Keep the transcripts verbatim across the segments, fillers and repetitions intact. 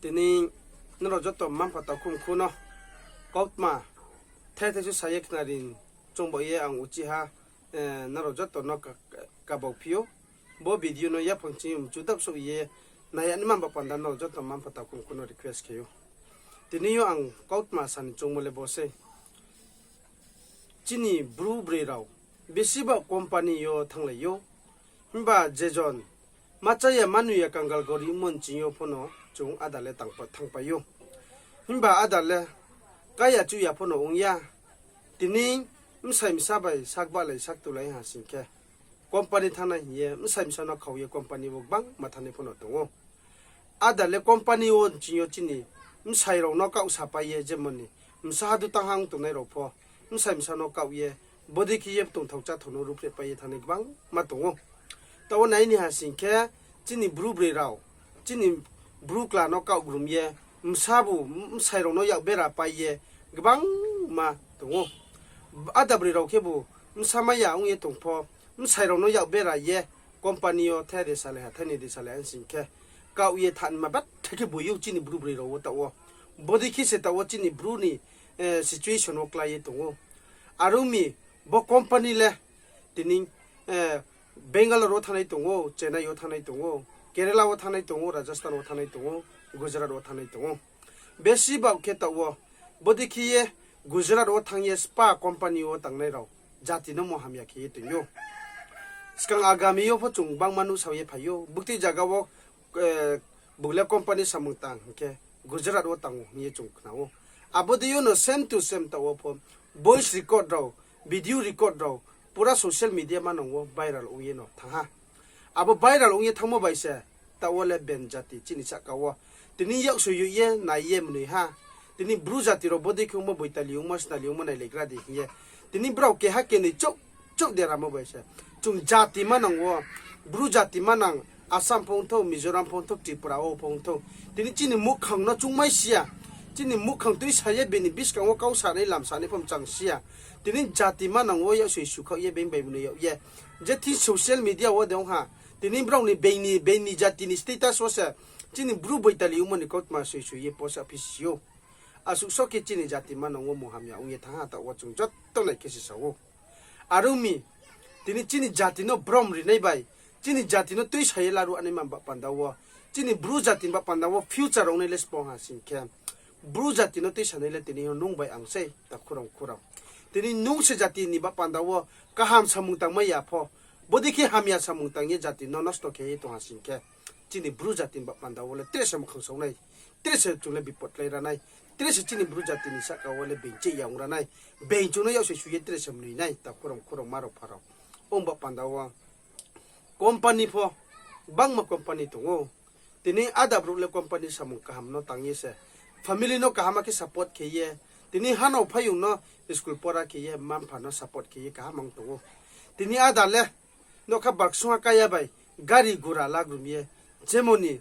Tini nrao joto mma-mpha takhu mkhu no kautma thai thai su sa ye khnari choung bao ye ang uchih ha, nrao joto no kabau phi ou. Bo video no yaphang chini mchu dap souh ye nai ya naima ba panda nrao joto mma-mpha takhu mkhu no request khe ou. Tini yo ang kautma sa ni choungmo le bo sei. Chini Bru broi rao besi ba company yo thannglai ou. Himba je jon ma cha ya ma nung ya kangal gorimo nching yo pho no chung áda le thanngpai ou. Himba áda le ká ya chuh ya pho no ong ya. Tini bsai bsa bai sak bahlai sak tulai ha sing khe, company thanngnai hing ye bsai bsa no khau ye company wo gbangma thanngnai pho no tong ou. Áda le company wo nching yo chini bsai rao no kaoh sapai ye, jemon ni bsa hadu tang ha ong tongnai rao pho bsai bsa no kaoh ye, bodei khe ye tongthao cháthao no ruhphrehpai ye thanngnai gbangma tong ou. Taoh wo nai ni ha sing khe, chini Bru broi rao, chini Bru kla no kaohgrum ye, bsa bu bsai rao no yak bera pai ye gbangma tong ou. Áda broi rao khebu bsa mai ya ong ye tong pho, bsai rao no yak bera ye company yo thai de salai ha, thai ni de salai ha sing khe, kaoh ye thanngnaima betha khe boi ou chini Bru broi rao wo taoh wo. Bodei khe se taoh wo chini Bru ni situation wo klái ye tong ou. Are ong mi, bo company le tini Bangalore wo thanngnai tong ou, Chennai wo thanngnai tong ou, Kerala wo thanngnai tong ou, Rajasthan wo thanngnai tong ou, Gujarat wo thanngnai tong ou. Besi baoh khe taoh wo, bodei khe ye Gujarat wo thanng ye spa company wo tangnai rao jati no munghamya khe ye tong ou. Skang agami yo pho chung gbangma nuhsao ye phai ou, buktui zaga wo bung le company samung tang hing khe Gujarat wo tang ou hing ye chung khna ou. Abo dei yo no same to same taoh wo pho voice record rao, video record rao pura social media manang wo viral ong ye no thanng ha. Abo viral ong ye thanngmo bai se taoh wo le ben jati chini sahka wo tini yaksoi yoh ye nai ye mnoi ha. Tini Bru jati rao bodei khe ongmo, boitali ongmo, snali ongmo nailaigra di hing ye, tini brao keha kenoi chouh chouh deramo bai se chung jati manang wo, Bru jati manang Assam pho ongthou, Mizoram pho ongthou, Tripura wo pho ongthou, tini chini muhkhang no chungmai si ya. Chini muhkhang tuisa ye bini buskang wo kau sanai lam sanai pho mchang si ya. Tini jati manang wo yaksoi sukhaoh ye being bai mnoi yag ye, je thing social media wo de ong ha, tini brao ni being ni, being ni jati ni status wo se chini Bru boitali ongmo ni kautma soi soi ye post aphi si ou. Asuh so khe chini jati manang wo munghamya ong ye thanng ha, taoh wo chung joto nai khe se sa ou. Are ong mi, tini chini jati no brom rinai bai, chini jati no tuisa ye laruh anaima ba panda wo, chini Bru jati ni ba panda wo future ong nai le sbo ha sing khe, Bru jati no tuisanai le tini yo nung bai ang sei, takhu rao mkhu rao. Tini nung se jati ni ba panda wo kaham samung tangmai ya pho, bodei khe hamya samung tang ye jati no nosto khe ye tong ha sing khe, chini Bru jati ni ba panda wo le tre se muhkhang sao nai, tre se chung le bipot klái ra nai, tre se chini Bru jati ni sahka wo le being cheh ya ong ra nai, being chung no yaksoi su ye tre se mnoi nai, takhu rao mkhu rao ma rao pha rao. Ong ba panda wo company pho, gbangma company tong ou. Tini áda brouh le company samung kaham no tang ye se, family no kaham khe support khe ye, tini hanao phaiyong no school pora khe ye, mma-mpha no support khe ye kaham ong tong ou. Tini áda le nokha baksungha ká ya bai, gari gura lagrum ye, jemon ni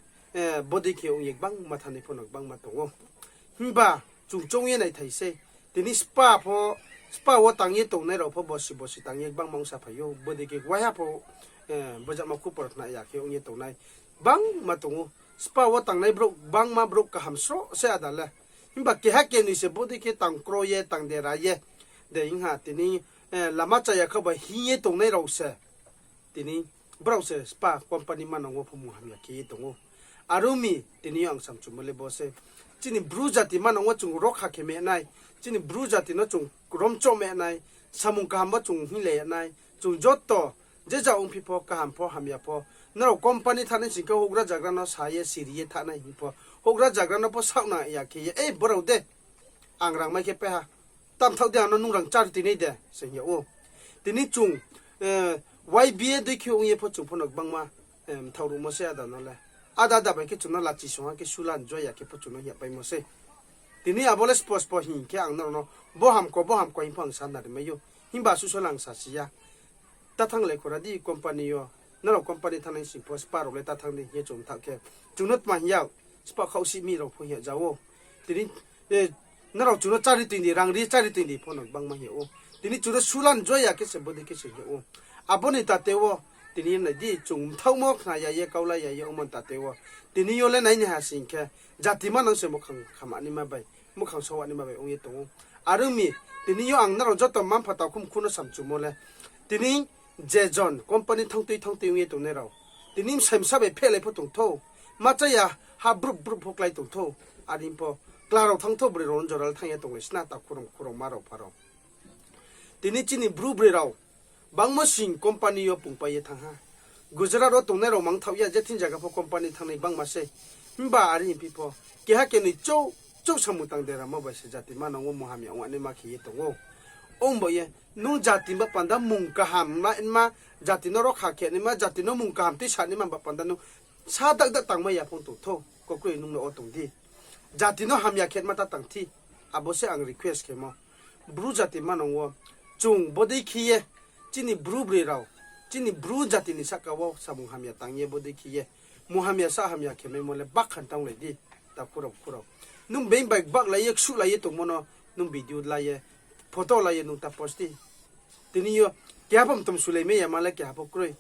bodei khe ong ye gbangma thanngnai pho no gbangma tong ou. Himba chung choung ye naithai sei, tini spa pho, spa wo tang ye tongnai rao pho bosi bosi tang ye gbangma ongsa phai ou, bodei khe waiha pho bojama khupor khna ya khe ong ye tongnai gbangma tong ou. Spa wo tangnai brouh gbangma, brouh kaham sroh se áda le. Himba keha kenoi se bodei khe tang kro ye, tang dera ye, de hing ha tini lama chaya kha bai hing ye tongnai rao se, tini brao se spa company manang wo pho munghamya khe ye tong ou. Are ong mi, tini yo ang samchumo le bo se, chini Bru jati manang wo chung rokha khe me nai, chini Bru jati no chung romchoh me nai, samung kaham bo chung hinglai nai, chung joto je ja ongphi pho, kaham pho hamya pho, nrao company thanngnai sing khe houhgra zagra no sa ye siri ye thanngnai hing pho, houhgra zagra no pho saoh na ya khe ye, ei brao de, ang rang mai khe pai ha, tamthaoh de ang no nung rang chári tuinai de se hing yag ou. Tini chung Y B A dei khe ong ye pho chung pho no gbangma mthaoh ruhmo se áda no le. Áda áda bai khe chung no lachi song ha khe sulan joya khe pho chung no hing yagpaimo sei. Tini abo le spo spo hing khe ang nrao no bo hamko, bo hamko hing pho ang sa nari mai ou. Himba asuh so le ang sasi ya. Ta thannglai khora di company yo. Nrao company thanngnai sing pho spa rao le ta thanng di hing ye chung mthaoh khe, chung no tma hing yag, spa khaohsi mi rao pho hing yag ja ou. Tini nrao chung no chári tuin di, rang ri chári tuin di pho no gbangma hing yag ou. Tini chung no sulan joya khe se bodei khe se hing yag ou. Abo ni tate wo Tini yo nai di, chung mthaohmo khna ya ye, kaulai ya ye ongmo ni tate wo. Tini yo le nai ni ha sing khe, jati manang se muhkhang khama naima bai, muhkhang sowa naima bai ong ye tong ou. Are ong mi, tini yo ang nrao joto mma-mpha takhu mkhu no samchumo le, tini je jon company thanngtui thanngtui ong ye tongnai rao, tini bsai bsa bai phehlai pho tong thou, ma cha ya ha brouh brouh pho klái tong thou, are pho kla rao thanng thou, broi rao no jora le thanng ye tonglai sna, takhu rao mkhu rao mma rao mpha rao. Tini chini Bru broi rao bangmo sing company yo pungpai ye thanng ha. Gujarat wo tongnai rao mangthaoh ya, je thing zaga pho company thanngnai bangma sei. Himba are hingphi pho, keha kenoi chouh chouh samung tang deramo bai se jati manang wo munghamya ong naima khe ye tong ou. Ong bo ye, nung jati ni ba panda mung kaham ma, ma, jati no rokha khe naima, jati no mung kaham tuisa naima ba panda nung sa dak dak tangmai ya phung tong thou, kokroi nung no wo tong di. Jati no hamya khe ma ta tang thi, abo se ang request khemo. Bru jati manang wo, chung bodei khe ye, chini Bru broi rao, chini Bru jati ni sahka wo samung hamya tang ye bodei khe ye, munghamya sa hamya khe maimo le bakhan tanglai di, takhu rao mkhu rao. Nung being bai gbaklai ye, ksuhlai ye tongmo no, nung video la ye, photo la ye nung ta post di. Tini yo, keha pho mtom sulai mai ya ma le keha pho kroi.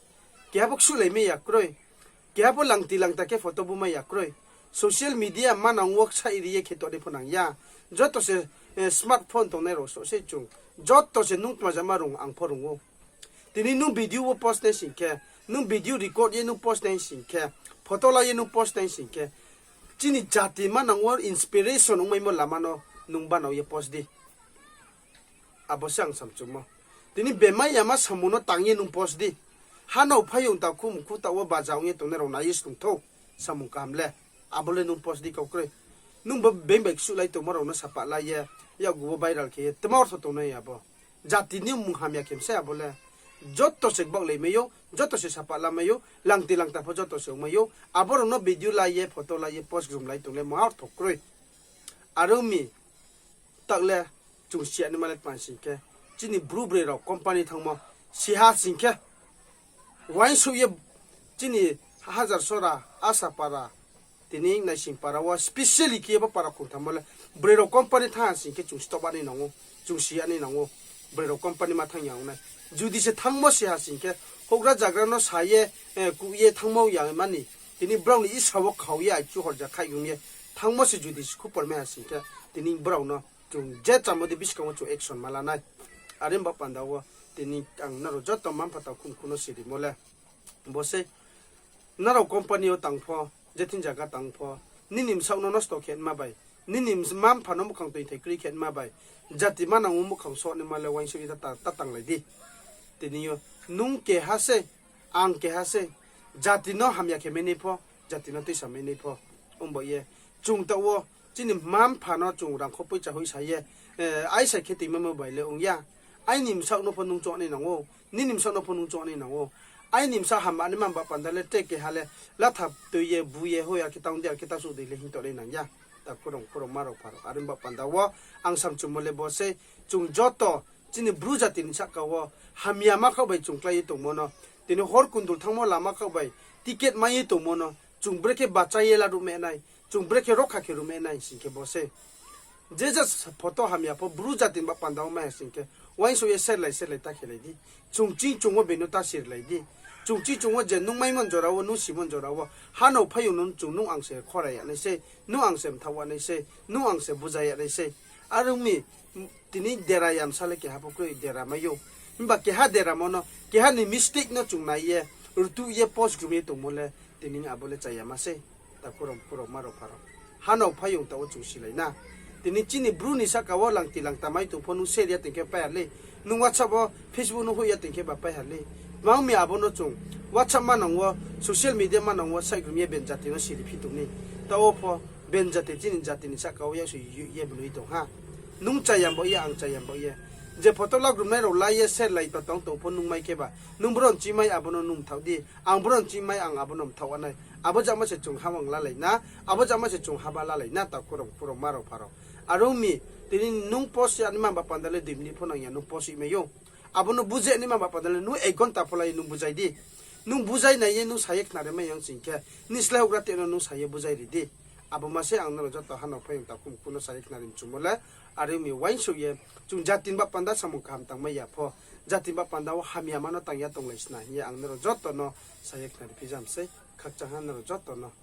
Keha pho ksuhlai mai ya kroi. Keha pho langti langta khe photo bu mai ya kroi. Social media manang wo ksaih ri ye khe tongnai pho nang ya. Joto se, eh, smartphone tongnai rao so se chung. Joto se nung tma jama rung ang pho rung ou. Tini nung video wo post nai sing khe, nung video record ye nung post nai sing khe, photo la ye nung post nai sing khe, chini jati manang wo inspiration ongmaimo lama no nung banao ye post di. Abo se ang samchumo. Tini bemai yama samung no tang ye nung post di. Hanao phaiyong takhu mkhu taoh wo baja ong ye tongnai rao nai ye snung thou. Samung kaham le. Abo le nung post di kau kroi. Nung bo being bai ksuhlai tongmo rao no sapah la ye, yakgu wo viral khe ye, tma ortho tongnai abo. Jati ni mung hamya khe msai abo le. Joto se gbaklai mai ou, joto se sapah la mai ou, langti langta pho joto se ong mai ou. Abo rao no video la ye, photo la ye, post grumlai tong le ma ortho kroi. Are ong mi, taoh le chung si ya naima le tma sing khe, chini Bru broi rao company thanngmo, si ha sing khe, uaingsouh ye chini Hajarsora, Asapara, tini Naisingpara wo specially khe ye bo para khongtham wo le broi rao company thanng ha sing khe chung stop ya nai nang ou, chung si ya nai nang ou, broi rao company ma thanng ya ong nai. Judi se thanngmo si ha sing khe, houhgra zagra no sa ye, eh, kuh ye thanngmo ya mani, tini brao ni isa wo khau ye, aichu horja khaihgum ye, thanngmo se judi se khupor mai ha sing khe, tini brao no chung je chamo di buskang wo chung action ma la nai. Are ba panda wo tini ang nrao joto mma-mpha takhu mkhu no sirimo le, bo sei, nrao company yo tang pho, je thing zaga tang pho, nini bsaoh no nosto khe ma bai, nini mma-mpha no muhkhang toithai kroi khe ma bai, jati manang wo muhkhang soh naima le uaingsouh ye ta, ta, ta tanglai di. Tini yo, nung keha sei, ang keha sei, jati no hamya khe mai nai pho, jati no tuisa mai nai pho. Ong bo ye, chung taoh wo, chini mma-mpha no chung rangkho poicha hoihsa ye, eh, aisa khe toimamo bai le ong ya. Aini bsaoh no pho nung choung nai nang ou, nini bsaoh no pho nung choung nai nang ou. Aini bsaoh hamya naima ba panda le tre keha le, latha tui ye, bu ye, hoi ar khe ta ong di, ar khe ta suh di le hing tongnai nang ya. Takhu rao mkhu rao mma rao mpha rao. Are ba panda wo, ang samchumo le bo sei, chung joto, chini Bru jati ni sahka wo, hamya makhaoh bai chung klái ye tongmo no, tini hor kundul thanngmo lama khaoh bai, ticket mai ye tongmo no, chung brekhe bachai ye laruh mai nai, chung brekhe rokha khe ruh mai nai sing khe bo sei. Je ja photo hamya pho Bru jati ni ba panda wo mai ha sing khe, uaingsouh ye share lai, share lai ta khe lai di. Chung ching chung wo being no ta siri lai di. Chung ching chung wo je nung maimo ni jora wo, nung simo ni jora wo, hanao phaiyong no chung nung ang se khorai ya nai sei, nung ang se mthaoh ya nai sei, nung ang se buja ya nai sei. Are ong mi, tini dera yamsa le keha pho kroi dera mai ou. Himba keha deramo no, keha ni mistake no chung nai ye, rtuh ye, post grum ye tongmo le, tini abo le chayama sei. Takhu rao mkhu rao mma rao mpha rao. Hanao phaiyong taoh wo chung silai na. Tini chini Bru ni sahka wo langti langta mai tong pho nung share ya tong khe pai ha le. Nung WhatsApp wo, Facebook no hoih ya tong khe ba pai ha le. Tma ong mi abo no chung WhatsApp manang wo, social media manang wo, saihgrum ye ben jati no siri phi tong ni. Taoh wo pho, ben jati chini jati ni sahka wo yaksi ye mnoi tong ha. Nung chayam bao ye, ang chayam bao ye. Je photo lagrumnai rao la ye share lai ta tong tong pho nung mai khe ba, nung brouh nchimai abo no nung mthaoh di, ang brouh nchimai ang abo no mthaoh ya nai. Abo jama se chung hamang lalai na, abo jama se chung haba lalai na, takhu rao mkhu rao mma rao mpha rao. Are ong mi, tini nung post ya naima ba panda le dui minute pho nang ya nung post mai ou. Abo no bujai naima ba panda le nung ek ghonta pho la ye nung bujai di. Nung bujai nai ye nung sa ye khnari mai ya ong sing khe, nini slái houhgra te no nung sa ye bujai ri di. Abo ma se ang nrao joto ha no phaiyong takhu mkhu no sa ye khnari mchumo le. Are ong mi uaingsouh ye, chung jati ni ba panda samung kaham tangmai ya pho, jati ni ba panda wo hamyama no tang ya tonglai sna hing ye ang nrao joto no sa ye khnari phi jam sei. Khakchang ha nrao joto no.